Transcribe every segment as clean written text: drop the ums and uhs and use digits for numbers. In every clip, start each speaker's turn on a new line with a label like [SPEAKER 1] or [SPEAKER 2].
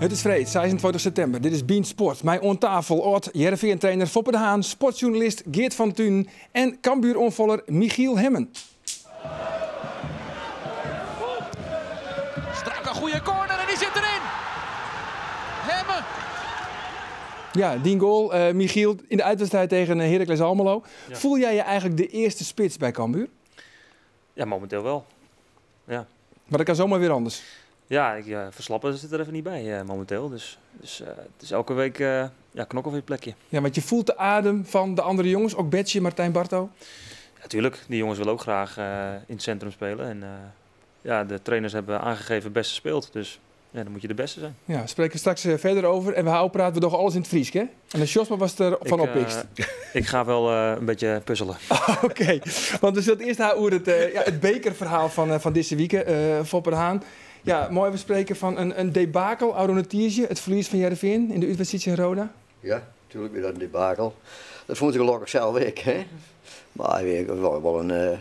[SPEAKER 1] It is freed 26 septimber. Dit is Bynt Sport. Mei oan tafel âld-Hearrenfean-trainer Foppe de Haan, sportsjoernalist Geert van Tunen en Cambuur-oanfaller Michiel Hemmen.
[SPEAKER 2] Strak een goede corner en die zit erin. Hemmen.
[SPEAKER 1] Ja, die goal, Michiel, in de uitwedstrijd tegen Heracles Almelo.
[SPEAKER 3] Ja.
[SPEAKER 1] Voel jij je eigenlijk de eerste spits bij Cambuur?
[SPEAKER 3] Ja, momenteel wel. Ja.
[SPEAKER 1] Maar dat kan zomaar weer anders.
[SPEAKER 3] Ja, Verslappen zit er even niet bij momenteel. Dus het is elke week knokken voor je plekje.
[SPEAKER 1] Ja, want je voelt de adem van de andere jongens, ook Betje, Martijn Barto.
[SPEAKER 3] Ja, tuurlijk. Die jongens willen ook graag in het centrum spelen. En de trainers hebben aangegeven beste speelt. Dus dan moet je de beste zijn.
[SPEAKER 1] Ja, spreken we straks verder over. En we houden praten we toch alles in het Fries, hè? En de Sjosma was er van oppikt.
[SPEAKER 3] Ik ga wel een beetje puzzelen.
[SPEAKER 1] Oké, want we zullen het eerst houden over het bekerverhaal van deze week, Foppe de Haan. Ja, mooi, we spreken van een debakel, Aron Tiertje, het verlies van Heerenveen in de uitwedstrijd in Roda.
[SPEAKER 4] Ja, natuurlijk weer dat een debakel. Dat vond ik gelukkig zelf ook, hè. Maar weet ik, wel, wel een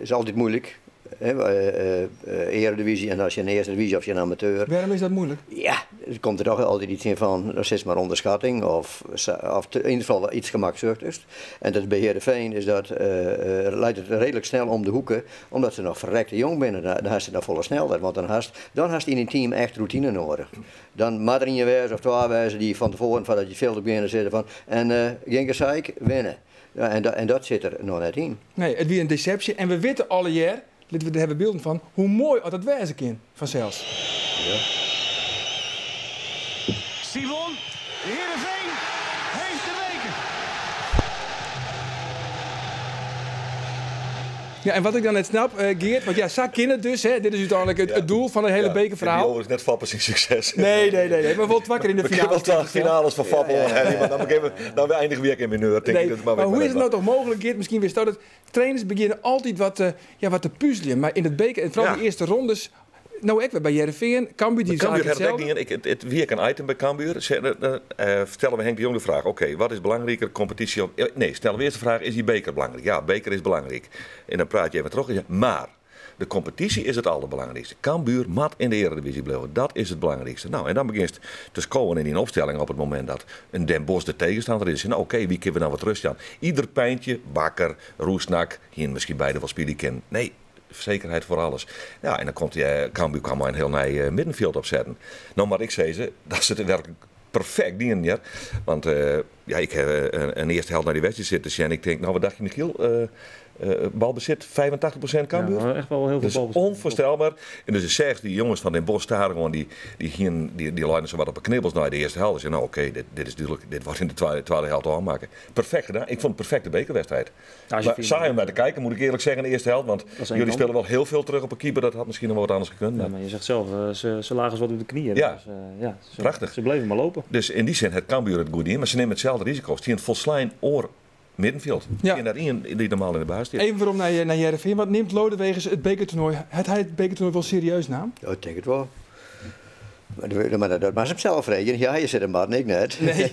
[SPEAKER 4] is altijd moeilijk. Hè, Eredivisie en als je in de eerste divisie of je een amateur.
[SPEAKER 1] Waarom is dat moeilijk?
[SPEAKER 4] Ja, er komt er toch altijd iets in van, dat is maar onderschatting of in ieder geval wel iets gemakzuchtigs. En dat bij Heerenveen is dat leidt het redelijk snel om de hoeken, omdat ze nog verrekte jong binnen. Dan has ze nog volle snelheid, want dan has je in een team echt routine nodig. Dan maar er in je wijze of twee wijzen die van tevoren, voordat je veel te binnen zitten van, en geen gezeik, winnen. Ja, en dat zit er nog net in.
[SPEAKER 1] Nee, het wie een deceptie en we weten alle jaar, we hebben beelden van hoe mooi dat wezen kan vanzelfs.
[SPEAKER 4] Ja.
[SPEAKER 2] Simon, Heerenveen heeft de beker.
[SPEAKER 1] Ja, en wat ik dan net snap, Geert, want ja, zo kennen dus, hè, dit is uiteindelijk het doel van het hele bekerverhaal.
[SPEAKER 5] Die overigens net Fappers in succes.
[SPEAKER 1] Nee, nee, nee, nee, maar wel twakker in de
[SPEAKER 5] We kunnen
[SPEAKER 1] finale.
[SPEAKER 5] wel 12 finales van Fappel, hè, maar dan beginnen we, dan eindigen we weer in mineur, denk
[SPEAKER 1] Nee,
[SPEAKER 5] ik. Dat maar
[SPEAKER 1] maar
[SPEAKER 5] weet
[SPEAKER 1] hoe
[SPEAKER 5] maar
[SPEAKER 1] is het
[SPEAKER 5] net
[SPEAKER 1] nou toch mogelijk, Geert, misschien weer zo dat trainers beginnen altijd wat te puzzelen, maar in het beker, en vooral de eerste rondes, nou ik weer bij Heerenveen, Cambuur die
[SPEAKER 5] Maar Cambuur
[SPEAKER 1] is eigenlijk
[SPEAKER 5] had het ook
[SPEAKER 1] hetzelfde.
[SPEAKER 5] niet in. Het wie ik een item bij Cambuur. Stellen we Henk de Jong de vraag, oké, wat is belangrijker, competitie of, nee, stellen we eerst de vraag, is die beker belangrijk? Ja, beker is belangrijk. En dan praat je even terug en je zegt, maar de competitie is het allerbelangrijkste. Cambuur mat in de Eredivisie blijven, dat is het belangrijkste. Nou, en dan begint het te scoren in die opstelling op het moment dat een Den Bosch de tegenstander is. Nou, oké, wie kunnen we nou wat rust aan? Ieder pijntje, Bakker, Roesnak, hier misschien beide wel spelen kennen. Nee, zekerheid voor alles. Ja, en dan komt die Cambuur kwam maar een heel nieuw middenveld opzetten. Nou, maar ik zei ze, dat is het werkelijk perfect die ja. Want ik heb een eerste helft naar die wedstrijd zitten zien en ik denk, nou wat dacht je Michiel? Balbezit 85% Cambuur.
[SPEAKER 3] Ja, echt wel heel veel
[SPEAKER 5] Dat is
[SPEAKER 3] balbezit.
[SPEAKER 5] onvoorstelbaar. En dus zegt die jongens van Den Bosch daar gewoon, die lijnen zo wat op de knibbels naar de eerste helft. Dus nou oké, dit is duidelijk, dit wordt in de tweede helft al aanmaken. Perfect gedaan. Ik vond het perfecte bekerwedstrijd.
[SPEAKER 3] Ja, als je
[SPEAKER 5] Maar
[SPEAKER 3] vier
[SPEAKER 5] saai om naar te kijken, moet ik eerlijk zeggen, in de eerste helft. Want
[SPEAKER 3] Dat is één
[SPEAKER 5] jullie
[SPEAKER 3] kant.
[SPEAKER 5] spelen wel heel veel terug op een keeper. Dat had misschien nog wel wat anders gekund.
[SPEAKER 3] Ja, maar je zegt zelf, ze lagen zo wat op de knieën.
[SPEAKER 5] Ja.
[SPEAKER 3] Dus ja,
[SPEAKER 5] Prachtig.
[SPEAKER 3] ze bleven maar lopen.
[SPEAKER 5] Dus in die zin, het Cambuur het goed in, maar ze nemen hetzelfde risico. Ze zien het volslijn oor middenveld. En daar in die normaal in de baas zit.
[SPEAKER 1] Even waarom naar Heerenveen. Wat neemt Lodeweges het bekertoernooi? Het hij het bekertoernooi wel serieus naam?
[SPEAKER 4] Ja, ik denk het wel. Maar dat was hem zelf rekenen. Ja, je zit hem maar, ik net.
[SPEAKER 1] Nee.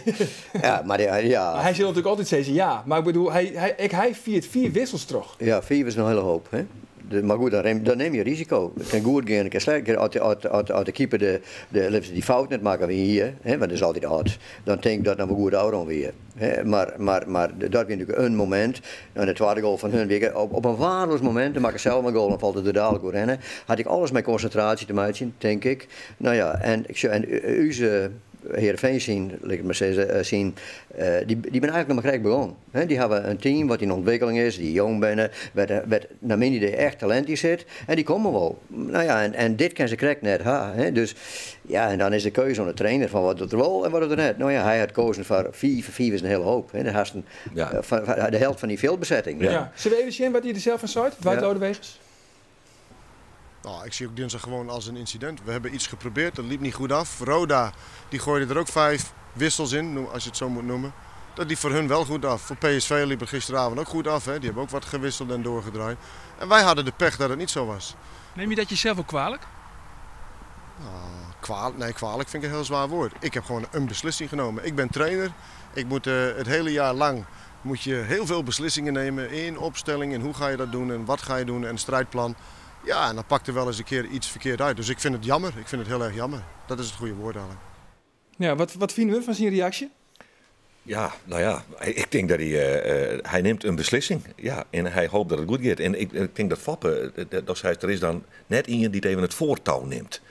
[SPEAKER 4] Ja, maar ja, ja.
[SPEAKER 1] Maar hij zal natuurlijk altijd zeggen ja. Maar ik bedoel, hij viert 4 wissels toch?
[SPEAKER 4] Ja, 4 is een hele hoop. Hè? Maar goed, dan neem je risico. Het kan goed gaan, het kan slecht gaan. Als de keeper die fout net maken wie hier, hè, want dat is altijd hard, dan denk ik dat nou goed ouder weer. Hè. Maar dat is natuurlijk een moment. En de tweede goal van hun, weer, op een waardeloos moment, dan maak ik zelf een goal en valt het er dadelijk door rennen. Had ik alles met concentratie te maken, denk ik. Nou ja, en ik zou, en u ze Heerenveen zien, laat ik het maar zeggen zien, die ben eigenlijk nog maar gelijk begonnen. Hè, die hebben een team wat in ontwikkeling is, die jong binnen, waar naar mijn idee echt talent in zit, en die komen wel. Nou ja, en dit kan ze correct net ha, hè. Dus, ja, en dan is de keuze aan de trainer van wat doet er wel en wat doet er net. Nou ja, hij had gekozen voor 4, 4 is een hele hoop. Hè. De, haast een, van, van, de helft van die veelbezetting.
[SPEAKER 1] Ja. Zullen we even zien wat hij er zelf van zei? Dwight Lodeweges?
[SPEAKER 6] Nou, ik zie ook dinsdag gewoon als een incident. We hebben iets geprobeerd, dat liep niet goed af. Roda, die gooide er ook 5 wissels in, als je het zo moet noemen. Dat liep voor hun wel goed af. Voor PSV liep het gisteravond ook goed af. Hè. Die hebben ook wat gewisseld en doorgedraaid. En wij hadden de pech dat het niet zo was.
[SPEAKER 1] Neem je dat jezelf ook kwalijk?
[SPEAKER 6] Nou, nee, kwalijk vind ik een heel zwaar woord. Ik heb gewoon een beslissing genomen. Ik ben trainer. Ik moet het hele jaar lang moet je heel veel beslissingen nemen in opstelling. En hoe ga je dat doen en wat ga je doen en een strijdplan. Ja, en dan pakt er wel eens een keer iets verkeerd uit. Dus ik vind het jammer. Ik vind het heel erg jammer. Dat is het goede woord eigenlijk.
[SPEAKER 1] Ja, wat fine we fan syn reaksje?
[SPEAKER 5] Ja, nou ja, ik tink dat hy, hy nimt in beslissing. Ja, en hy hopet dat it goed giet. En ik tink dat Foppe, dat sei, der is dan net ien dy't even it foartou nimt.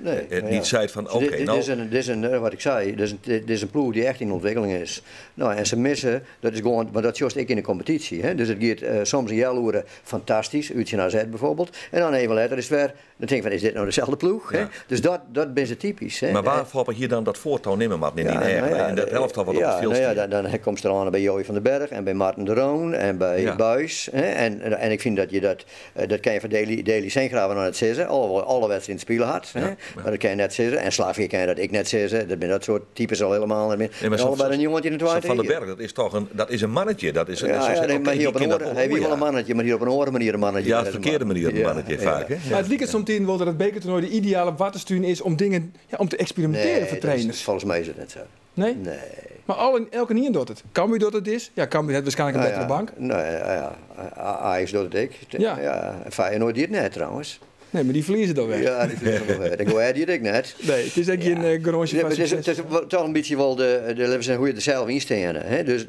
[SPEAKER 4] Nee, nou
[SPEAKER 5] dy't
[SPEAKER 4] ja.
[SPEAKER 5] seit fan,
[SPEAKER 4] Dus
[SPEAKER 5] oké,
[SPEAKER 4] dit
[SPEAKER 5] nou
[SPEAKER 4] is een, wat ik sei, dit is in ploech dy't echt yn ûntwikkeling is. Nou, en se misse, dat is gewoan, want dat sjochst ek yn de kompetysje. Hè? Dus it giet soms in healoere fantastysk, út tsjin AZ bijvoorbeeld. En dan even letter is it wer, dan tink ik van, is dit nou deselde ploech? Hè?
[SPEAKER 5] Ja.
[SPEAKER 4] Dus dat binne se typysk. Hè?
[SPEAKER 5] Mar wêr Foppe hie dan dat foartou nimme moatten yn
[SPEAKER 4] Ja,
[SPEAKER 5] dyn eagen,
[SPEAKER 4] nou ja,
[SPEAKER 5] en dat elftal wat op
[SPEAKER 4] ja,
[SPEAKER 5] it fjild
[SPEAKER 4] nou ja,
[SPEAKER 5] stiet?
[SPEAKER 4] dan komst der oan by Joey van den Berg en by Marten de Roon en by Buis. Hè? En ik fyn dat je dat kin je fan Daley Sinkgraven noch net sizze, alhoewol alle wedstriden spile hat. Hè? Mar dat kin je net sizze. En Slavia kin je dat ek net sizze. Dat binne dat soart types al helemaal net mear.
[SPEAKER 5] Nee, maar
[SPEAKER 4] En allebei de 29
[SPEAKER 5] Van den
[SPEAKER 4] jier.
[SPEAKER 5] Berg, dat is toch een, dat is een mannetje. Dat is,
[SPEAKER 4] Ja,
[SPEAKER 5] dat is,
[SPEAKER 4] ja, nee,
[SPEAKER 5] oké,
[SPEAKER 4] maar hier
[SPEAKER 5] die
[SPEAKER 4] op een
[SPEAKER 5] kan dat
[SPEAKER 4] andere,
[SPEAKER 5] wel
[SPEAKER 4] hij wie
[SPEAKER 5] hoor,
[SPEAKER 4] wel een
[SPEAKER 5] ja.
[SPEAKER 4] mannetje, maar hier op een andere manier een mannetje.
[SPEAKER 5] Ja,
[SPEAKER 4] Dat is
[SPEAKER 5] de
[SPEAKER 4] een
[SPEAKER 5] verkeerde
[SPEAKER 4] man.
[SPEAKER 5] manier een
[SPEAKER 4] Ja,
[SPEAKER 5] mannetje
[SPEAKER 4] ja.
[SPEAKER 5] vaak, hè?
[SPEAKER 1] Maar het liep het soms wel dat het bekertoernooi de ideale wattenstuur is om dingen, ja, om te experimenteren
[SPEAKER 4] Nee,
[SPEAKER 1] voor
[SPEAKER 4] dat is,
[SPEAKER 1] trainers.
[SPEAKER 4] volgens mij is het net zo.
[SPEAKER 1] Nee?
[SPEAKER 4] Nee.
[SPEAKER 1] Maar elke nien doet het. Cambuur doet het is. Ja, Cambuur heeft waarschijnlijk een
[SPEAKER 4] Nou
[SPEAKER 1] betere
[SPEAKER 4] ja,
[SPEAKER 1] bank.
[SPEAKER 4] Nou ja, ja. Ajax doet het ik.
[SPEAKER 1] Ja.
[SPEAKER 4] Ja, Feyenoord die het net trouwens.
[SPEAKER 1] Nee, maar die verliezen dan weer.
[SPEAKER 4] Ja, die verliezen nog weer. En Go Ahead die het ik net.
[SPEAKER 1] Nee, het is echt geen garage
[SPEAKER 4] Ja,
[SPEAKER 1] van
[SPEAKER 4] maar het is,
[SPEAKER 1] succes.
[SPEAKER 4] het is wel toch een beetje wel de, laten we zeggen, hoe je er zelf in staat. Hè? Dus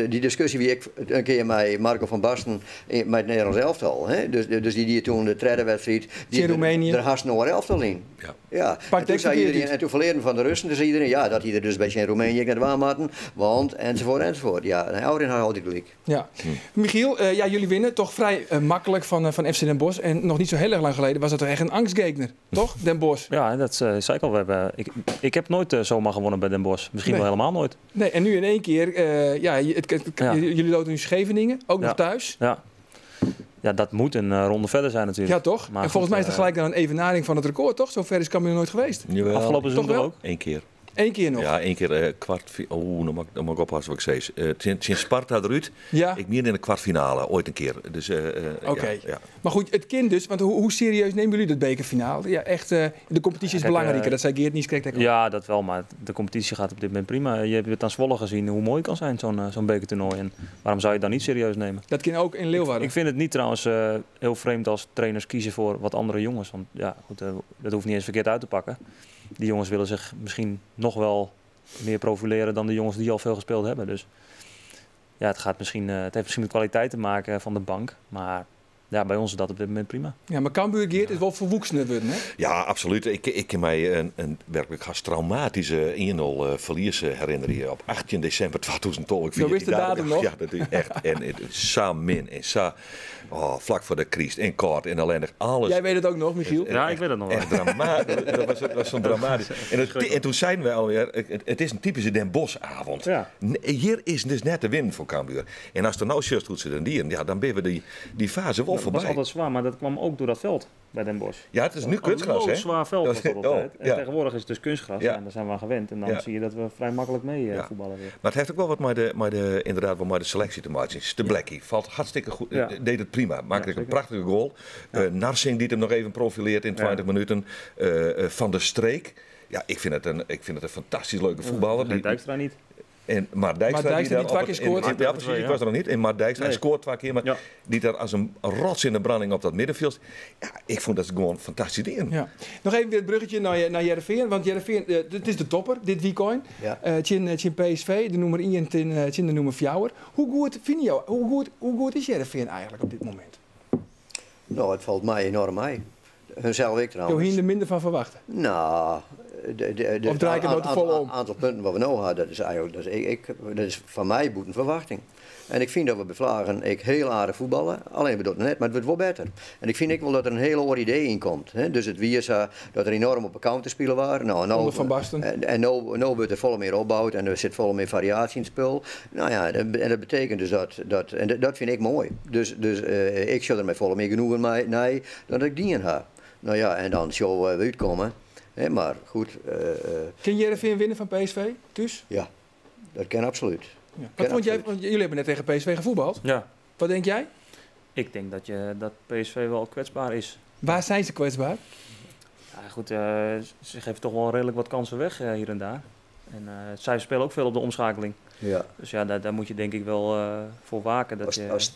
[SPEAKER 4] die discussie die ik een keer met Marco van Basten met het Nederlands elftal. Hè? Dus die toen de derde wedstrijd. Die
[SPEAKER 1] In Roemenië.
[SPEAKER 4] Er haast nog een elftal in.
[SPEAKER 5] Ja.
[SPEAKER 4] Ja.
[SPEAKER 1] Pak
[SPEAKER 4] En toen
[SPEAKER 1] het
[SPEAKER 4] zei
[SPEAKER 1] verkeerd
[SPEAKER 4] iedereen,
[SPEAKER 1] uit.
[SPEAKER 4] en toen verleren van de Russen, dus iedereen, ja, dat hij er dus bij zijn Roemenië net waar hadden, want enzovoort, enzovoort. Ja, en Aurin had altijd gelijk.
[SPEAKER 1] Ja. Michiel, ja, jullie winnen toch vrij makkelijk van FC Den Bosch. En nog niet zo heel erg lang geleden was dat toch echt een angstgegner, toch? Den Bosch.
[SPEAKER 3] Ja, dat zei ik al. We hebben, ik heb nooit zomaar gewonnen bij Den Bosch. Misschien
[SPEAKER 1] Nee.
[SPEAKER 3] wel helemaal nooit.
[SPEAKER 1] Nee, en nu in één keer, ja, je, het, het,
[SPEAKER 3] Ja.
[SPEAKER 1] jullie loten nu Scheveningen, ook nog
[SPEAKER 3] Ja.
[SPEAKER 1] thuis.
[SPEAKER 3] Ja. Ja, dat moet een ronde verder zijn natuurlijk.
[SPEAKER 1] Ja, toch?
[SPEAKER 3] Maar
[SPEAKER 1] en volgens mij is
[SPEAKER 3] goed,
[SPEAKER 1] dat gelijk dan een evenaring van het record, toch? Zover is Cambuur nooit geweest.
[SPEAKER 5] Jawel.
[SPEAKER 3] Afgelopen seizoen
[SPEAKER 1] Toch wel?
[SPEAKER 3] toch ook?
[SPEAKER 5] Eén keer.
[SPEAKER 1] Eén keer nog.
[SPEAKER 5] Ja, één keer kwart. Oh, dan moet ik oppassen wat ik zeg. Sinds Sparta eruit.
[SPEAKER 1] Ja.
[SPEAKER 5] Ik meer in de kwartfinale, ooit een keer. Dus,
[SPEAKER 1] Oké.
[SPEAKER 5] ja, ja.
[SPEAKER 1] Maar goed, het kind dus. Want hoe serieus nemen jullie dat bekerfinale? Ja, echt, de competitie is
[SPEAKER 3] Kijk,
[SPEAKER 1] belangrijker. Dat zei Geert Nieskreek ook.
[SPEAKER 3] Ja, dat wel. Maar de competitie gaat op dit moment prima. Je hebt het aan Zwolle gezien hoe mooi het kan zijn, zo'n bekertoernooi. En waarom zou je het dan niet serieus nemen?
[SPEAKER 1] Dat kan ook in Leeuwarden.
[SPEAKER 3] Ik vind het niet trouwens heel vreemd als trainers kiezen voor wat andere jongens. Want ja, goed, dat hoeft niet eens verkeerd uit te pakken. Die jongens willen zich misschien nog wel meer profileren dan de jongens die al veel gespeeld hebben. Dus ja, het heeft misschien met kwaliteit te maken van de bank. Maar ja, bij ons is dat op dit moment prima.
[SPEAKER 1] Ja, maar Cambuur, Geert, is wel verwoeksener worden, hè?
[SPEAKER 5] Ja, absoluut. Ik kan mij een werkelijk haast traumatische 1-0 verlies herinneren hier op 18 december 2012. Ik
[SPEAKER 1] Zo
[SPEAKER 5] vind
[SPEAKER 1] is de
[SPEAKER 5] die
[SPEAKER 1] datum nog.
[SPEAKER 5] Ja, dat is echt. En het is sa min en sa, oh, vlak voor de crisis en kort en ellendig. Alles.
[SPEAKER 1] Jij weet het ook nog, Michiel.
[SPEAKER 3] Ja, ik weet het nog wel.
[SPEAKER 5] Echt dramatisch. Dat was zo'n dramatisch. En, en toen zeiden we alweer, het is een typische Den Bosch-avond.
[SPEAKER 3] Ja.
[SPEAKER 5] Hier is dus net de win voor Cambuur. En als er nou just goed zit en dieren, ja, dan ben we die fase wel
[SPEAKER 3] Dat was
[SPEAKER 5] voorbij.
[SPEAKER 3] altijd zwaar, maar dat kwam ook door dat veld bij Den Bosch.
[SPEAKER 5] Ja, het is nu
[SPEAKER 3] Een
[SPEAKER 5] kunstgras, hè?
[SPEAKER 3] zwaar veld was dat
[SPEAKER 5] Oh,
[SPEAKER 3] altijd. En
[SPEAKER 5] ja.
[SPEAKER 3] tegenwoordig is het dus kunstgras.
[SPEAKER 5] Ja.
[SPEAKER 3] En daar zijn we aan gewend. En dan
[SPEAKER 5] Ja.
[SPEAKER 3] zie je dat we vrij makkelijk mee
[SPEAKER 5] Ja.
[SPEAKER 3] voetballen weer.
[SPEAKER 5] Maar het heeft ook wel wat inderdaad wel met de selectie te maken. De Blackie valt hartstikke goed,
[SPEAKER 3] Ja.
[SPEAKER 5] deed het prima. Maakte
[SPEAKER 3] Ja,
[SPEAKER 5] een
[SPEAKER 3] zeker.
[SPEAKER 5] prachtige goal.
[SPEAKER 3] Ja.
[SPEAKER 5] Narsing die het hem nog even profileert in
[SPEAKER 3] Ja.
[SPEAKER 5] 20 minuten. Van de Streek. Ja, ik vind het een fantastisch leuke voetballer.
[SPEAKER 3] Vergeet Dijkstra niet.
[SPEAKER 5] En maar Dijkstra,
[SPEAKER 1] Maar Dijkstra
[SPEAKER 5] die daar
[SPEAKER 1] die
[SPEAKER 5] op
[SPEAKER 1] twee
[SPEAKER 5] het-
[SPEAKER 1] keer scoort.
[SPEAKER 5] in- ja, precies, ik was er nog niet. En maar Dijkstra, hij
[SPEAKER 3] Nee.
[SPEAKER 5] scoort 2 keer, maar
[SPEAKER 3] Ja.
[SPEAKER 5] die daar als een rots in de branding op dat middenveld. Ja, ik vond dat gewoon fantastisch ding.
[SPEAKER 1] Ja. Nog even weer het bruggetje naar Heerenveen. Want Heerenveen, het is de topper, dit weekend.
[SPEAKER 4] Ja.
[SPEAKER 1] Tjin PSV, de nummer 1 en Tjin de nummer 4. Hoe goed vind je jou? Hoe goed is Heerenveen eigenlijk op dit moment?
[SPEAKER 4] Nou, het valt mij enorm mee. Hunzelf ik trouwens.
[SPEAKER 1] Jo, hier er minder van verwachten.
[SPEAKER 4] Nou, de
[SPEAKER 1] Of draai ik het nou te vol om?
[SPEAKER 4] aantal punten wat we nou hadden, dat is eigenlijk, dat is, ik, ik, dat is van mij boeten verwachting. En ik vind dat we bevlagen, ik heel aardig voetballen, alleen we doen het net, maar het wordt wel beter. En ik vind ik wel dat er een heel ander idee in komt. Hè? Dus het Wiersa, dat er enorm op de counter spelen waren. Nou, nou,
[SPEAKER 1] Onder Van Basten.
[SPEAKER 4] En nou wordt er volle meer opgebouwd en er zit volle meer variatie in het spul. Nou ja, en dat betekent dus dat en dat vind ik mooi. Dus ik zou er met volle meer genoegen mee, nee, dan dat ik die in heb. Nou ja, en dan zullen we uitkomen. Hè, maar goed.
[SPEAKER 1] Kan Heerenveen winnen van PSV, thuis?
[SPEAKER 4] Ja, dat kan absoluut.
[SPEAKER 1] Ja.
[SPEAKER 4] Kan
[SPEAKER 1] Wat vond jij,
[SPEAKER 4] absoluut.
[SPEAKER 1] want jullie hebben net tegen PSV gevoetbald.
[SPEAKER 3] Ja.
[SPEAKER 1] Wat denk jij?
[SPEAKER 3] Ik denk dat PSV wel kwetsbaar is.
[SPEAKER 1] Waar zijn ze kwetsbaar?
[SPEAKER 3] Ja, goed, ze geven toch wel redelijk wat kansen weg hier en daar. En zij spelen ook veel op de omschakeling.
[SPEAKER 4] Ja.
[SPEAKER 3] Dus ja, daar moet je denk ik wel voor waken. Dat je
[SPEAKER 4] Als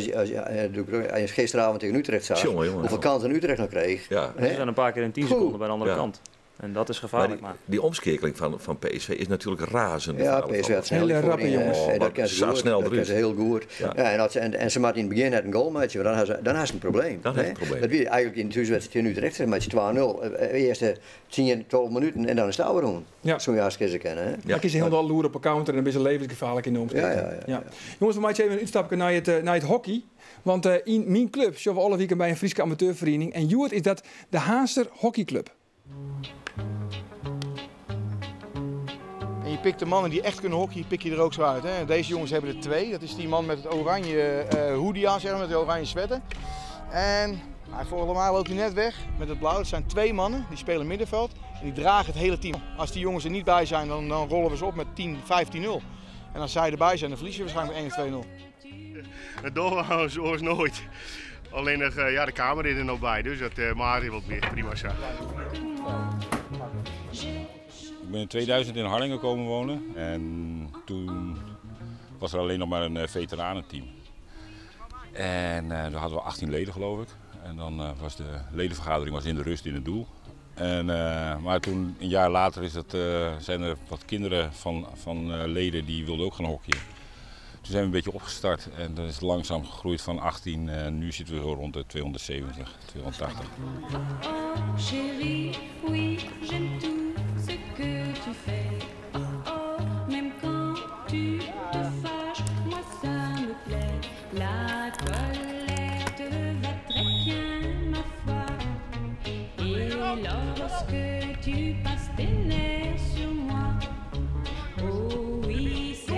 [SPEAKER 4] je gisteravond tegen Utrecht zag,
[SPEAKER 5] Jongen, jongen,
[SPEAKER 4] hoeveel
[SPEAKER 5] jongen.
[SPEAKER 4] kansen Utrecht nou kreeg.
[SPEAKER 5] Ja.
[SPEAKER 4] Hè?
[SPEAKER 3] Ze zijn een paar keer in 10
[SPEAKER 4] Poeh.
[SPEAKER 3] seconden bij de andere
[SPEAKER 5] Ja.
[SPEAKER 3] kant. En dat is gevaarlijk.
[SPEAKER 5] Maar die omschakeling van PSV is natuurlijk razend.
[SPEAKER 4] Ja, PSV had snel
[SPEAKER 1] Hele rappe jongens.
[SPEAKER 4] En dat kan ze goed,
[SPEAKER 5] snel
[SPEAKER 4] dat kan ze heel goed.
[SPEAKER 5] Ja.
[SPEAKER 4] Ja, en ze maakten in het begin net een goal match, maar dan had ze een probleem.
[SPEAKER 5] Dan heeft een probleem.
[SPEAKER 4] Dat wie eigenlijk in de thuiswedstrijd tegen Utrecht, maar 2-0. De eerste 10, 12 minuten en dan is het ouder doen.
[SPEAKER 1] Ja.
[SPEAKER 4] Zo'n jaar ze kennen. Hè?
[SPEAKER 1] Ja. Dan kies je helemaal loer op een counter en dan ben je levensgevaarlijk in de omschakeling.
[SPEAKER 4] Ja.
[SPEAKER 1] Jongens, we maken even een uitstapje naar het hockey. Want in mijn club zijn we alle weekend bij een Friese amateurvereniging. En Joert is dat de Haanser Hockeyclub.
[SPEAKER 7] En je pikt de mannen die echt kunnen hockeyen, pik je er ook zo uit. Hè? Deze jongens hebben er 2. Dat is die man met het oranje hoodie aan, zeg maar, met de oranje sweater. En volgens mij loopt hij net weg met het blauw. Het zijn 2 mannen, die spelen middenveld en die dragen het hele team. Als die jongens er niet bij zijn, dan rollen we ze op met 10, 15-0. En als zij erbij zijn, dan verlies je waarschijnlijk met 1-2-0.
[SPEAKER 8] Het doorhouden is nooit. Alleen ja, de kamer is er nog bij, dus dat maar wat meer. Prima zo.
[SPEAKER 9] Ik ben in 2000 in Harlingen komen wonen en toen was er alleen nog maar een veteranenteam. En daar hadden we 18 leden, geloof ik. En dan was de ledenvergadering was in de rust in het doel. En, maar toen, een jaar later, zijn er wat kinderen van leden die wilden ook gaan hockeyen. Toen zijn we een beetje opgestart en dat is langzaam gegroeid van 18. En nu zitten we zo rond de 270, 280.
[SPEAKER 10] Oh, chérie, oui, j'aime tout ce que tu fais. Oh, même quand tu te fâches, moi ça me plaît. La colère te va très bien, ma foi. Et lorsque tu passes tes nerfs sur moi, oh oui, c'est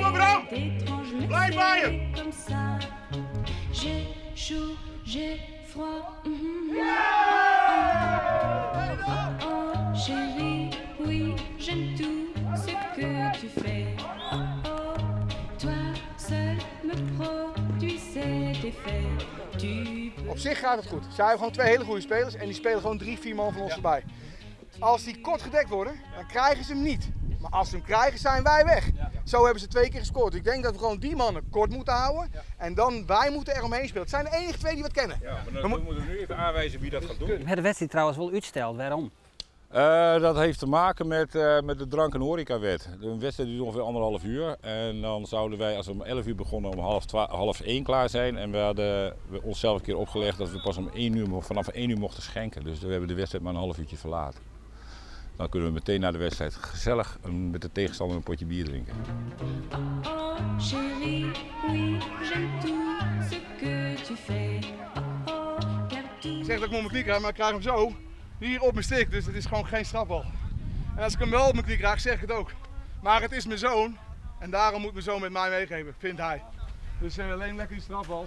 [SPEAKER 10] étrange, mais c'est comme ça. J'ai chaud, j'ai froid. Oh, oh, chérie, oui, j'aime tout ce que tu fais. Oh, toi seul me produis cet effet.
[SPEAKER 7] Op zich gaat het goed. Zij hebben gewoon 2 hele goede spelers en die spelen gewoon 3, 4 man van ons erbij. Als die kort gedekt worden, dan krijgen ze hem niet. Maar als ze hem krijgen, zijn wij weg. Ja. Zo hebben ze 2 keer gescoord. Ik denk dat we gewoon die mannen kort moeten houden. Ja. En dan wij moeten er omheen spelen. Het zijn de enige 2 die wat kennen.
[SPEAKER 9] Ja, maar dan moeten we nu even aanwijzen wie dat gaat doen.
[SPEAKER 11] De wedstrijd trouwens wel uitsteld. Waarom?
[SPEAKER 9] Dat heeft te maken met de drank- en horecawet. De wedstrijd duurt ongeveer 1,5 uur. En dan zouden wij, als we om 11 uur begonnen, om 12:30 klaar zijn. En we hadden onszelf een keer opgelegd dat we pas om 1 uur, vanaf 1 uur mochten schenken. Dus we hebben de wedstrijd maar een half uurtje verlaten. Dan kunnen we meteen na de wedstrijd gezellig met de tegenstander een potje bier drinken.
[SPEAKER 10] Oh, chérie, oui, j'aime tout ce que tu fais. Oh,
[SPEAKER 7] Ik zeg dat ik hem op mijn knie krijg, maar ik krijg hem zo hier op mijn stick, dus het is gewoon geen strafbal. En als ik hem wel op mijn knie krijg, zeg ik het ook. Maar het is mijn zoon en daarom moet mijn zoon met mij meegeven, vindt hij. Dus alleen lekker die strafbal.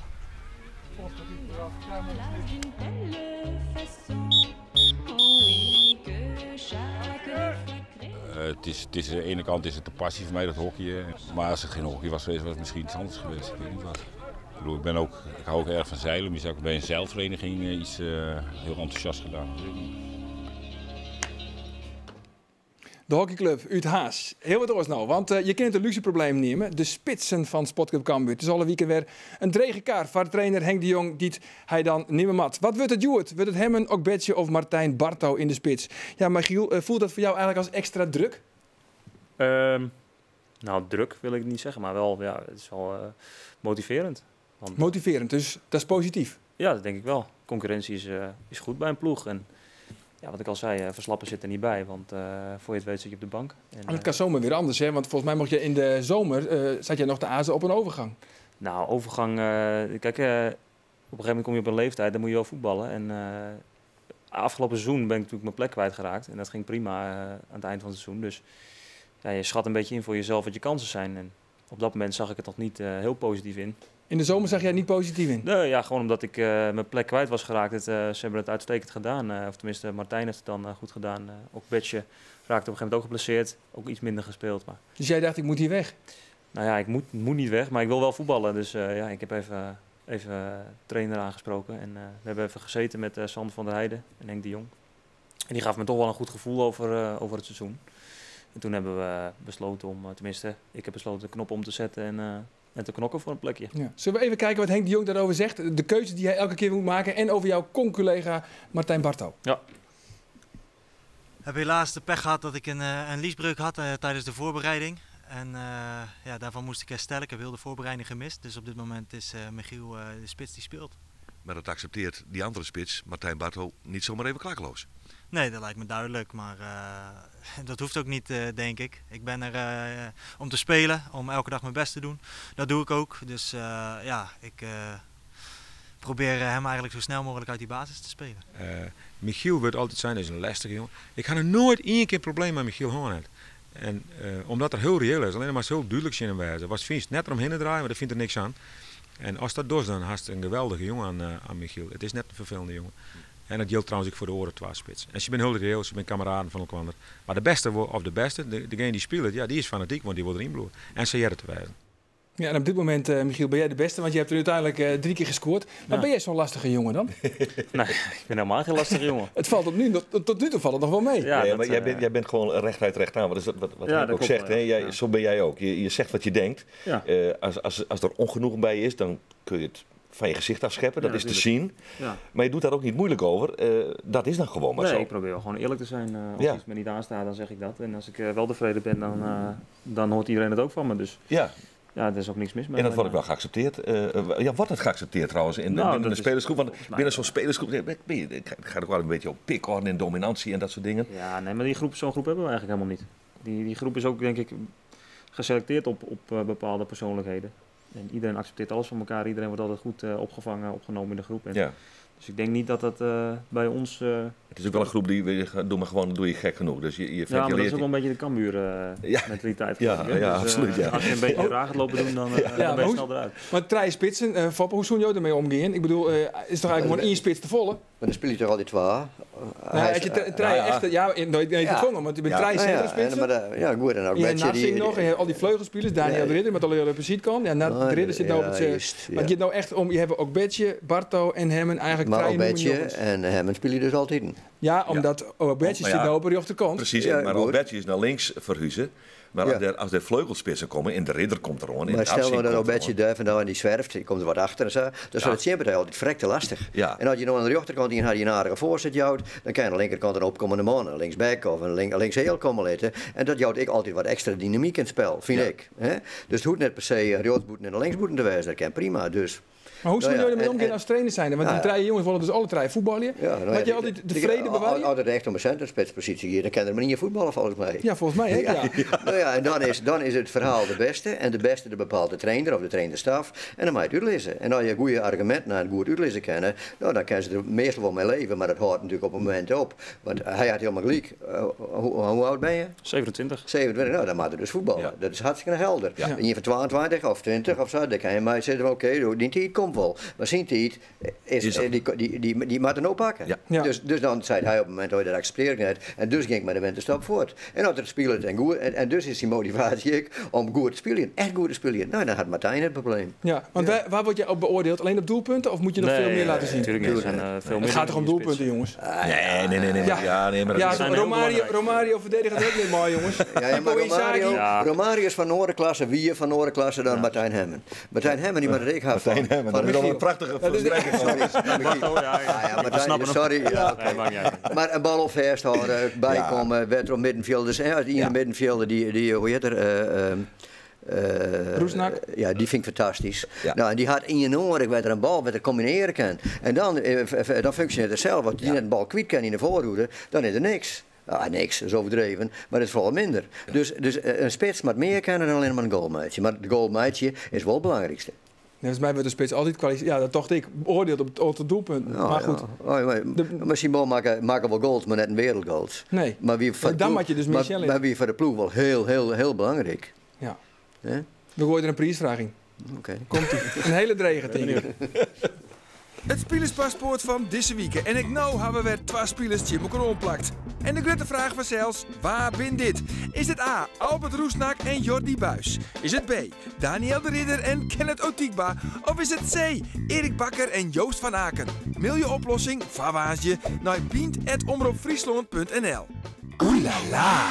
[SPEAKER 9] Het is, aan de ene kant is het de passie voor mij, dat hockeyen. Maar als het geen hockey was geweest, was het misschien iets anders geweest. Ik weet niet wat. Ik bedoel, ik hou ook erg van zeilen. Misschien heb ik bij een zeilvereniging iets heel enthousiast gedaan.
[SPEAKER 1] De hockeyclub uit Haas. Heel wat oors nou, want je kent het luxe probleem nemen. De spitsen van Sportclub Cambuur. Het is alle weekend weer een drege kaart voor trainer Henk de Jong, die hij dan niet meer mat. Wat wordt het Joert? Wordt het Hemmen, Okbetje of Martijn Barto in de spits? Ja, Michiel, voelt dat voor jou eigenlijk als extra druk?
[SPEAKER 3] Nou, druk wil ik niet zeggen, maar wel, ja, het is wel motiverend. Want,
[SPEAKER 1] motiverend, dus dat is positief?
[SPEAKER 3] Ja, dat denk ik wel. Concurrentie is goed bij een ploeg. En ja, wat ik al zei, Verslappen zit er niet bij, want voor je het weet zit je op de bank. En
[SPEAKER 1] het kan zomaar weer anders, hè? Want volgens mij mocht je in de zomer, zat jij nog te azen op een overgang.
[SPEAKER 3] Nou, overgang, kijk, op een gegeven moment kom je op een leeftijd, dan moet je wel voetballen. En afgelopen seizoen ben ik natuurlijk mijn plek kwijtgeraakt en dat ging prima aan het eind van het seizoen. Dus ja, je schat een beetje in voor jezelf wat je kansen zijn. En op dat moment zag ik het nog niet heel positief in.
[SPEAKER 1] In de zomer zag jij het niet positief in?
[SPEAKER 3] Nee, ja, gewoon omdat ik mijn plek kwijt was geraakt. Ze hebben het uitstekend gedaan. Of tenminste, Martijn heeft het dan goed gedaan. Ook Betje raakte op een gegeven moment ook geblesseerd. Ook iets minder gespeeld. Maar...
[SPEAKER 1] Dus jij dacht, ik moet hier weg?
[SPEAKER 3] Nou ja, ik moet niet weg, maar ik wil wel voetballen. Dus ja, ik heb even trainer aangesproken. En we hebben even gezeten met Sander van der Heijden en Henk de Jong. En die gaf me toch wel een goed gevoel over het seizoen. En toen hebben we besloten om, tenminste, ik heb besloten de knop om te zetten en te knokken voor een plekje.
[SPEAKER 1] Ja. Zullen we even kijken wat Henk de Jong daarover zegt? De keuze die hij elke keer moet maken en over jouw conculega Martijn Barto.
[SPEAKER 3] Ja.
[SPEAKER 12] Heb helaas de pech gehad dat ik een, een liesbreuk had tijdens de voorbereiding. En ja, daarvan moest ik herstellen. Ik heb heel de voorbereiding gemist. Dus op dit moment is Michiel de spits die speelt.
[SPEAKER 5] Maar dat accepteert die andere spits, Martijn Barto, niet zomaar even klakkeloos.
[SPEAKER 12] Nee, dat lijkt me duidelijk. Maar dat hoeft ook niet, denk ik. Ik ben er om te spelen, om elke dag mijn best te doen. Dat doe ik ook. Dus ja, ik probeer hem eigenlijk zo snel mogelijk uit die basis te spelen.
[SPEAKER 13] Michiel wordt altijd zijn, dat is een lastige jongen. Ik ga er nooit één keer probleem met Michiel gehad. En omdat er heel reëel is, alleen maar zo duidelijk in wijze. Was vindt net eromheen draaien, maar daar vindt er niks aan. En als dat doet, dan hast een geweldige jongen aan Michiel. Het is net een vervelende jongen. En dat geldt trouwens ook voor de oren twee spits. En ze zijn heel reëel, ze zijn kameraden van elkaar. Maar de beste, of de beste, degene die speelt, ja, die is fanatiek, want die wil erin bloeien. En ze jaren te wijzen.
[SPEAKER 1] Ja, en op dit moment, Michiel, ben jij de beste, want je hebt er uiteindelijk 3 keer gescoord. Maar ben jij zo'n lastige jongen dan?
[SPEAKER 3] Nee, ik ben helemaal geen lastige jongen.
[SPEAKER 1] Het valt op nu, tot nu toe valt het nog wel mee.
[SPEAKER 3] Ja,
[SPEAKER 5] nee,
[SPEAKER 3] dat,
[SPEAKER 5] maar jij bent gewoon rechtuit recht aan. Wat is dat, wat
[SPEAKER 3] Ja,
[SPEAKER 5] Henk
[SPEAKER 3] dat
[SPEAKER 5] ook
[SPEAKER 3] klopt
[SPEAKER 5] zegt,
[SPEAKER 3] wel,
[SPEAKER 5] hè?
[SPEAKER 3] ja.
[SPEAKER 5] Zo ben jij ook. Je zegt wat je denkt. Als er ongenoegen bij is, dan kun je het van je gezicht afscheppen. Dat
[SPEAKER 3] Ja,
[SPEAKER 5] is te
[SPEAKER 3] tuurlijk.
[SPEAKER 5] zien. Maar je doet daar ook niet moeilijk over. Dat is dan gewoon maar
[SPEAKER 3] Nee,
[SPEAKER 5] zo.
[SPEAKER 3] ik probeer wel gewoon eerlijk te zijn. Als iets me niet aanstaat, dan zeg ik dat. En als ik wel tevreden ben, dan hoort iedereen het ook van me. Dus ja, er is ook niks mis mee.
[SPEAKER 5] En dat wordt ook wel geaccepteerd. Ja, wordt het geaccepteerd trouwens in
[SPEAKER 3] Nou,
[SPEAKER 5] binnen
[SPEAKER 3] dat
[SPEAKER 5] de
[SPEAKER 3] is
[SPEAKER 5] spelersgroep? Want
[SPEAKER 3] volgens mij
[SPEAKER 5] binnen
[SPEAKER 3] wel.
[SPEAKER 5] zo'n spelersgroep, ja, het gaat ook wel een beetje op pikorde en dominantie en dat soort dingen.
[SPEAKER 3] Ja, nee, maar zo'n groep hebben we eigenlijk helemaal niet. Die groep is ook, denk ik, geselecteerd op bepaalde persoonlijkheden. En iedereen accepteert alles van elkaar. Iedereen wordt altijd goed opgevangen, opgenomen in de groep. En Dus ik denk niet dat dat bij ons...
[SPEAKER 5] Het is ook wel een groep die, doe maar gewoon, doe je gek genoeg. Dus je
[SPEAKER 3] Ja, maar dat is
[SPEAKER 5] ventileert
[SPEAKER 3] ook wel een beetje de Cambuur mentaliteit, geloof ik, hè? Dus als je een beetje raar gaat lopen doen, dan ben je snel eruit.
[SPEAKER 1] Maar drie spitsen, Foppe, hoe zou jij ermee omgaan? Ik bedoel, is toch eigenlijk gewoon 1 spits te volle?
[SPEAKER 4] Maar dan speel je toch altijd twee?
[SPEAKER 1] Nou,
[SPEAKER 4] Hij
[SPEAKER 1] als je
[SPEAKER 4] is,
[SPEAKER 1] drie echte, ja, nee, nee, te vangen, want je bent drie centrumspitsen.
[SPEAKER 4] Maar dat, ja, goed, en ook
[SPEAKER 1] Je hebt
[SPEAKER 4] Betje die
[SPEAKER 1] Narsing nog, en je hebt al die vleugelspelers, Daniel de Ridder, met alle op kan. Ja, de Ridder zit nou op het, maar het gaat nou echt om, je hebt ook Betje, Barto en Hemmen eigenlijk
[SPEAKER 4] Maar
[SPEAKER 1] drie
[SPEAKER 4] ook
[SPEAKER 1] nieuwe
[SPEAKER 4] Betje
[SPEAKER 1] jongens.
[SPEAKER 4] en Hemmen spelen dus altijd in.
[SPEAKER 1] Ja, omdat Betje zit nou op de rechterkant.
[SPEAKER 5] Precies, maar Betje is naar links verhuizen. Maar als de vleugelspitsen komen en de Ridder komt er en
[SPEAKER 4] Maar
[SPEAKER 5] de
[SPEAKER 4] stel nou
[SPEAKER 5] Narsing
[SPEAKER 4] dat
[SPEAKER 5] komt
[SPEAKER 4] Betje
[SPEAKER 5] erom.
[SPEAKER 4] duif en nou en die zwerft, die komt er wat achter en zo. Dat is voor het teampartij altijd verrekte lastig. En als je nou aan de rechterkant die een aardige voorzet jouwt, dan kan je aan de linkerkant een opkomende man, een linksback of een linksheel komen letten. En dat jouwt ik altijd wat extra dynamiek in het spel, vind ik. Hè? Dus het hoeft net per se een rechtsboeten en een linksboeten te wijzen, dat kan prima. Dus.
[SPEAKER 1] Maar hoe zullen jullie ermee omgaan als trainer zijn? Want die drie jongens willen dus alle drie voetballen.
[SPEAKER 4] Ja, nou
[SPEAKER 1] Had
[SPEAKER 4] ja,
[SPEAKER 1] je altijd de vrede bewaren?
[SPEAKER 4] Altijd echt om een centrumspitspositie hier, dan kan er maar niet voetballen volgens mij.
[SPEAKER 1] Ja, volgens mij, hè? Ja.
[SPEAKER 4] Nou ja, en dan is het verhaal de beste. En de beste de bepaalt de trainer of de trainerstaf. En dan mag je het uitlezen. En als je goede argumenten naar het goed uitlezen kennen, nou, dan kan ze er meestal wel mee leven. Maar dat houdt natuurlijk op een moment op. Want hij had helemaal gelijk. Hoe oud ben je?
[SPEAKER 3] 27.
[SPEAKER 4] 27, nou dan mag hij dus voetballen. Dat is hartstikke helder. En je van 22 of 20 of zo, dan kan je maar zeggen, oké, die tijd komt wel. Maar zijn tijd is,
[SPEAKER 5] Is dat-
[SPEAKER 4] die moet er nou pakken. Dus dan zei hij op het moment, oh, dat accepteer ik net. En dus ging ik met de winterstop voort. En dat het spelen en goed, en dus is die motivatie ik om goed te spelen, echt goed te spelen. Nou, dan had Martijn het probleem.
[SPEAKER 1] Ja, want waar word je op beoordeeld? Alleen op doelpunten of moet je nog
[SPEAKER 3] Nee,
[SPEAKER 1] veel meer laten zien?
[SPEAKER 3] Natuurlijk niet. Er zijn, veel
[SPEAKER 1] Het
[SPEAKER 3] meer
[SPEAKER 1] gaat toch om
[SPEAKER 3] dan die
[SPEAKER 1] doelpunten, jongens?
[SPEAKER 5] Nee, nee, nee, nee.
[SPEAKER 1] Ja.
[SPEAKER 5] Ja, nee, maar dat
[SPEAKER 1] Ja,
[SPEAKER 5] is-
[SPEAKER 1] Romario verdedigt het ook niet mooi, jongens.
[SPEAKER 4] Ja, ja, maar
[SPEAKER 1] Pipo Inzaghi.
[SPEAKER 4] Romario is van Noorderklasse, wie van Noorderklasse dan Martijn Hemmen. Martijn Hemmen, die maar de reek had van
[SPEAKER 5] Martijn Hemmen,
[SPEAKER 4] van
[SPEAKER 5] dat is wel een
[SPEAKER 4] Michiel.
[SPEAKER 5] prachtige
[SPEAKER 4] Dat is de-
[SPEAKER 5] vergelijking.
[SPEAKER 4] Sorry, Michiel.
[SPEAKER 3] Barto, ja, ja.
[SPEAKER 4] Ah, ja,
[SPEAKER 3] We
[SPEAKER 4] Martijn,
[SPEAKER 3] snappen hem.
[SPEAKER 4] sorry, ja, oké.
[SPEAKER 3] Nee, maakt niet uit.
[SPEAKER 4] Maar een bal op vasthouden, bijkomen, werd op middenvelden. Hè, die in de middenvelden, die, hoe heet er?
[SPEAKER 1] Rusnak?
[SPEAKER 4] Ja, die vind ik fantastisch. Nou, en die had in je nodig werd er een bal werd er combineren kan. En dan functioneert het zelf. Want die net een bal kwijt kan in de voorhoede, dan is er niks. Ah, niks, dat is overdreven, maar het is vooral minder. Dus een spits moet meer kennen dan alleen maar een goalmeidje. Maar het goalmeidje is wel het belangrijkste.
[SPEAKER 1] Volgens mij wordt de spits altijd kwalificeerd. Ja, dat dacht ik. Beoordeeld op het aantal doelpunten.
[SPEAKER 4] Nou,
[SPEAKER 1] maar
[SPEAKER 4] ja.
[SPEAKER 1] goed.
[SPEAKER 4] Oh, ja, maar, misschien wel maken wel goals, maar net een wereldgoals.
[SPEAKER 1] Nee.
[SPEAKER 4] Maar wie voor
[SPEAKER 1] Maar
[SPEAKER 4] de
[SPEAKER 1] dan
[SPEAKER 4] ploeg-
[SPEAKER 1] had je dus
[SPEAKER 4] maar,
[SPEAKER 1] Michel in.
[SPEAKER 4] maar wie voor de ploeg wel heel, heel, heel belangrijk.
[SPEAKER 1] Ja.
[SPEAKER 4] Hè?
[SPEAKER 1] We gooien er een prijsvraag in.
[SPEAKER 4] Oké.
[SPEAKER 1] Komt-ie. Een hele drege tegen. Het spelerspaspoort van deze week. En ik nou hebben we weer 2 spelers die elkaar omplakt. En de grote vraag was zelfs, waar ben dit? Is het A, Albert Rusnak en Jordi Buijs? Is het B, Daniel de Ridder en Kenneth Otigba? Of is het C, Erik Bakker en Joost van Aken? Mail je oplossing, vawaasje, naar pient at omroep friesland punt N L. Oeh la la.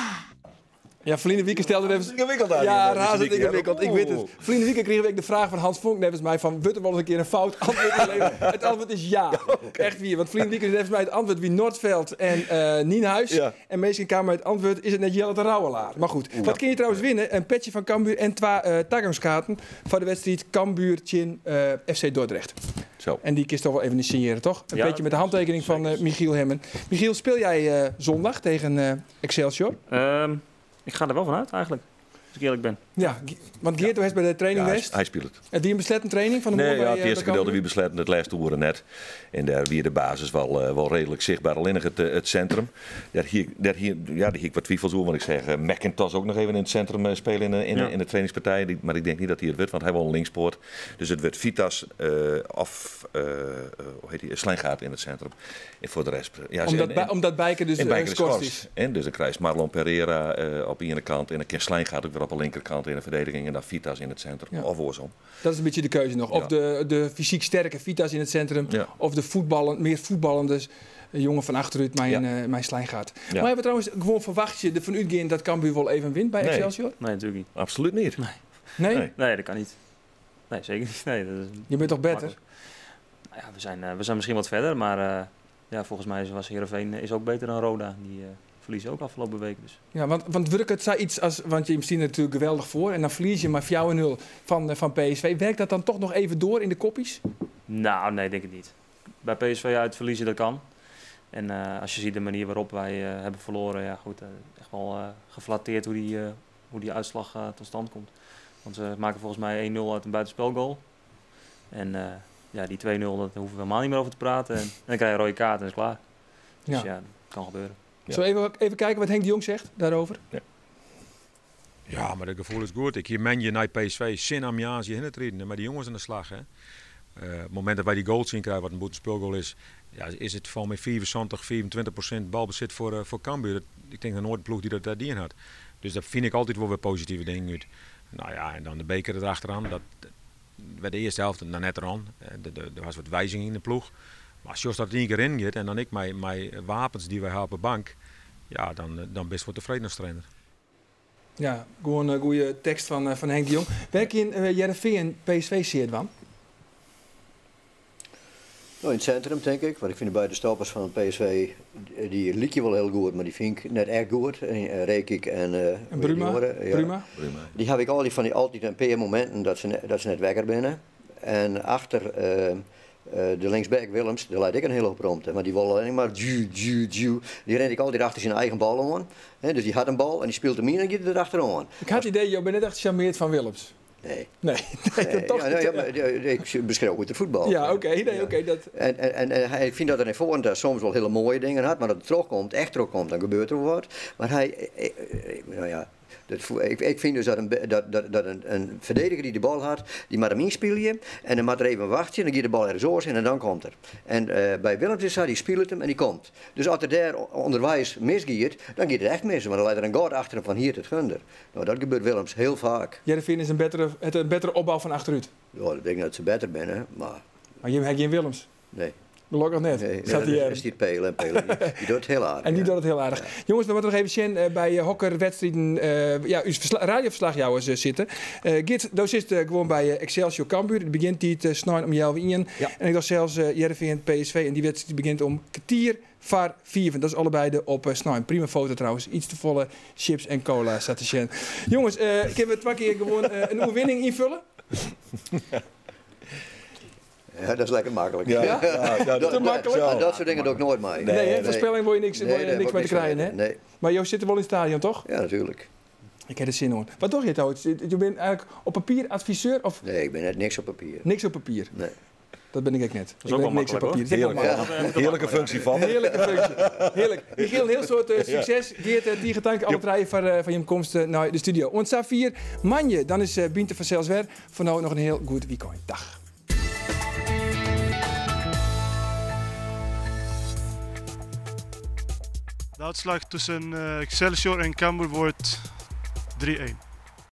[SPEAKER 1] Ja, ferline wike stelde er even...
[SPEAKER 5] Ingewikkeld daar.
[SPEAKER 1] Ja, razend ingewikkeld. Ik weet het. Ferline wike krigen we ek de fraach fan Hans Vonk neffens my fan wurdt der wolris in kear in fout antwurd ynlevere? It antwurd is ja. Echt wier. Want ferline wike neffens my it antwurd wie Nordfeldt en Nienhuis. En minsken kamen mei it antwurd is it net Jelle de Rouwelaar. Mar goed. Wat kinne je trouwens winne? In petsje fan Cambuur en twa tagongskaarten foar de wedstriid Cambuur tsjin FC Dordrecht.
[SPEAKER 5] Zo.
[SPEAKER 1] En dy kinst toch wol even sinjearje, toch? In
[SPEAKER 3] Ja.
[SPEAKER 1] petsje met de handtekening fan Michiel Hemmen. Michiel, speel jij zondag tegen Excelsior?
[SPEAKER 3] Ik ga der wol fan út eigenlijk, as ik earlik bin.
[SPEAKER 1] Ja, want Geert, do hast by de training
[SPEAKER 5] Ja,
[SPEAKER 1] west.
[SPEAKER 5] hy spilet.
[SPEAKER 1] It wie in besletten training fan de
[SPEAKER 5] Nee,
[SPEAKER 1] moarn
[SPEAKER 5] ja,
[SPEAKER 1] by,
[SPEAKER 5] it earste
[SPEAKER 1] by
[SPEAKER 5] gedeelte
[SPEAKER 1] Cambuur?
[SPEAKER 5] wie besletten, it lêste oere net. En dêr wie de basis wol reedlik sichtber. Allinnich it sintrum, dêr hie ik wat twifels oer. Want ik seach McIntosh ek noch even yn it sintrum spyljen yn de trainingspartij. Mar ik tink net dat hy it wurdt, want hy wol in linkspoat. Dus it wurdt Vytas of hoe hjit dy, Slijngard yn it sintrum. En foar de rest, ja,
[SPEAKER 1] Omdat Bijker dus
[SPEAKER 5] en Bijker is
[SPEAKER 1] skorst
[SPEAKER 5] skorst.
[SPEAKER 1] is.
[SPEAKER 5] En dus dan krijst Marlon Pereira op de iene kant en dan kin Slijngard ek wer op de linkerkant yn de ferdediging en dan Vytas yn it sintrum. Of oarsom.
[SPEAKER 1] Dat is in bytsje de keuze noch. Of de fysyk sterke Vytas yn it sintrum, of de mear fuotballende jonge fan achterút mei Slijngard. Mar we trouwens gewoan ferwachtsje derfan útgean dat Cambuur wol even wint by
[SPEAKER 5] Nee.
[SPEAKER 1] Excelsior?
[SPEAKER 3] Nee, natuerlik net.
[SPEAKER 5] Absolút net.
[SPEAKER 3] Nee.
[SPEAKER 1] Nee?
[SPEAKER 5] Nee.
[SPEAKER 3] Nee, dat kin net. Nee, seker net. Nee, dat is
[SPEAKER 1] Je bent toch better?
[SPEAKER 3] makkelijk. Nou ja, we zijn misschien wat verder, maar ja, volgens mij was Heerenveen is ook beter dan Roda. Die verliezen ook afgelopen week. Dus.
[SPEAKER 1] Ja, want wurket it sa yts as, want je stiene natuerlik geweldich foar en dan ferlies je mar 4-0 fan PSV. Wurket dat dan toch noch even troch yn de kopjes?
[SPEAKER 3] Nou, nee, denk ik niet. Bij PSV uit verliezen, dat kan. En als je ziet de manier waarop wij hebben verloren, ja goed, echt wel geflatteerd hoe die uitslag tot stand komt. Want ze maken volgens mij 1-0 uit een buitenspelgoal. En ja, die 2-0, daar hoeven we helemaal niet meer over te praten. En dan krijg je een rode kaart en is het klaar. Dus ja, dat kan gebeuren.
[SPEAKER 1] Zullen we even kijken wat Henk de Jong zegt daarover?
[SPEAKER 5] Ja.
[SPEAKER 13] Ja, mar it gefoel is goed. Ik hie moandei nei PSV sin om jûns hjirhinne te riden mei dy jonges oan de slach. Hè. Op it momint dat wy dy goal tsjin krije, wat in bûtenspulgoal is, ja, is it fan mei 75, 25% balbesit foar Cambuur. Ik tink noch noait in ploech dy't dat dien hat. Dus dêr fyn ik altyd wol wer positive dingen út. Nou ja, en dan de beker derachteroan. Dat by de earste helte noch net deroan. Der wie wat wiziging yn de ploech. Mar as dat ien kear yn giet en dan ek mei wapens dy't wy ha op de bank, ja, dan bist wol tefreden as trainer.
[SPEAKER 1] Ja, gewoan in goede tekst fan Henk de Jong. Wêr kin Hearrenfean PSV sear dwaan?
[SPEAKER 4] Nou, yn it sintrum tink ik, want ik fyn de beide stoppers fan PSV, dy lykje wol hiel goed, mar dy fyn ik net echt goed. Rekik en
[SPEAKER 1] En Bruma?
[SPEAKER 4] dy oare, ja.
[SPEAKER 1] Bruma?
[SPEAKER 5] Bruma.
[SPEAKER 4] Dy ha ek altyd fan dy altyd in pear mominten dat se net wekker binne. En achter de linksback Willems, dêr leit ek in hiele hoop romte. Mar dy wol allinnich mar dju, dju, dju. Dy rint ek altyd achter syn eigen bal oan. Hè, dus dy hat in bal en dy spilet him yn en giet der achteroan.
[SPEAKER 1] Ik ha it idee, jo binne net echt gesjarmeard fan Willems.
[SPEAKER 4] Nee.
[SPEAKER 1] Nee, nee,
[SPEAKER 4] Nee,
[SPEAKER 1] toch
[SPEAKER 4] ja, nee,
[SPEAKER 1] niet.
[SPEAKER 4] ja, mar, ja, ik beskriuw goed it fuotbal.
[SPEAKER 1] Ja, oké, nee, oké, dat
[SPEAKER 4] En hy fynt dat er yn foaren dêr soms wol hiele moaie dingen hat, mar as it terugkomt, echt terugkomt, dan gebeurt der wat. Mar hy, nou ja, ik fyn dus dat in ferdediger dy't de bal hat, dy moat him ynspylje en dan moat er even wachtsje, dan giet de bal ergens oars en dan komt er. En by Willems is sa, dy spilet him en dy komt. Dus as er dêr ûnderweis misgiet, dan giet it echt mis, want dan leit der in gat achter him fan hier tot Gunder. Nou, dat gebeurt Willems hiel faak.
[SPEAKER 1] Hearrenfean is in bettere opbou fan achterút.
[SPEAKER 4] Ja, dat wit ik net dat se better binne, mar
[SPEAKER 1] Mar jim ha gjin Willems?
[SPEAKER 4] Nee.
[SPEAKER 1] Gelokkich net.
[SPEAKER 4] Nee,
[SPEAKER 1] Zat
[SPEAKER 4] nee,
[SPEAKER 1] die,
[SPEAKER 4] dat is die Pelen en Pelen, dy docht it hiel aardich.
[SPEAKER 1] En dy
[SPEAKER 4] ja.
[SPEAKER 1] docht it hiel aardich. Jonges, we moatte noch even sjen by hokker wedstriden ja, ús radioferslachjouwers sitte. Geert, do sitst gewoan by Excelsior Cambuur. De begjintiid snein om 12:30. En ik tocht sels Hearrenfean PSV en dy wedstriid begjint om 4:45. Dat is allebei de op snein. Prima foto trouwens. Iets te folle chips en cola staat te sjen. Jonges, kinne we twa kear gewoan in oerwinning ynfolje?
[SPEAKER 4] Ja, dat is lekker maklik.
[SPEAKER 5] Ja, ja, ja, dat
[SPEAKER 1] Te maklik?
[SPEAKER 4] Dat soart dingen doch ik noait mei.
[SPEAKER 1] Nee, hè? Foarspelling wolle je
[SPEAKER 4] Nee,
[SPEAKER 1] niks
[SPEAKER 4] dêr
[SPEAKER 1] mei te
[SPEAKER 4] wol ik
[SPEAKER 1] krijen,
[SPEAKER 4] niks
[SPEAKER 1] hè?
[SPEAKER 4] Nee.
[SPEAKER 1] Mar jo sitte wol yn it stadion, toch?
[SPEAKER 4] Ja, natuerlik.
[SPEAKER 1] Ik ha der sin oan. Wat doch je trouwens? Je bent eigenlijk op papier adviseur? Of?
[SPEAKER 4] Nee, ik bin net niks op papier.
[SPEAKER 1] Niks op papier?
[SPEAKER 4] Nee.
[SPEAKER 1] Dat bin ik ek net.
[SPEAKER 3] Dat is ook
[SPEAKER 1] Ik
[SPEAKER 3] wel
[SPEAKER 1] ben niks op
[SPEAKER 3] maklik,
[SPEAKER 1] papier.
[SPEAKER 3] hoor.
[SPEAKER 1] Dat is ook wel
[SPEAKER 5] Heerlijk.
[SPEAKER 1] makkelijk.
[SPEAKER 5] Heerlike funksje fan.
[SPEAKER 1] Heerlike funksje. Heerlik. Michiel, in hiel soad sukses. Geert, tige tank alle trije foar jim komst nei de studio. Oant safier, moandei, dan is Biente fansels wer. Foar no noch in hiel goed wykein. Dag.
[SPEAKER 8] De uitslag tussen Excelsior en Cambuur wordt 3-1.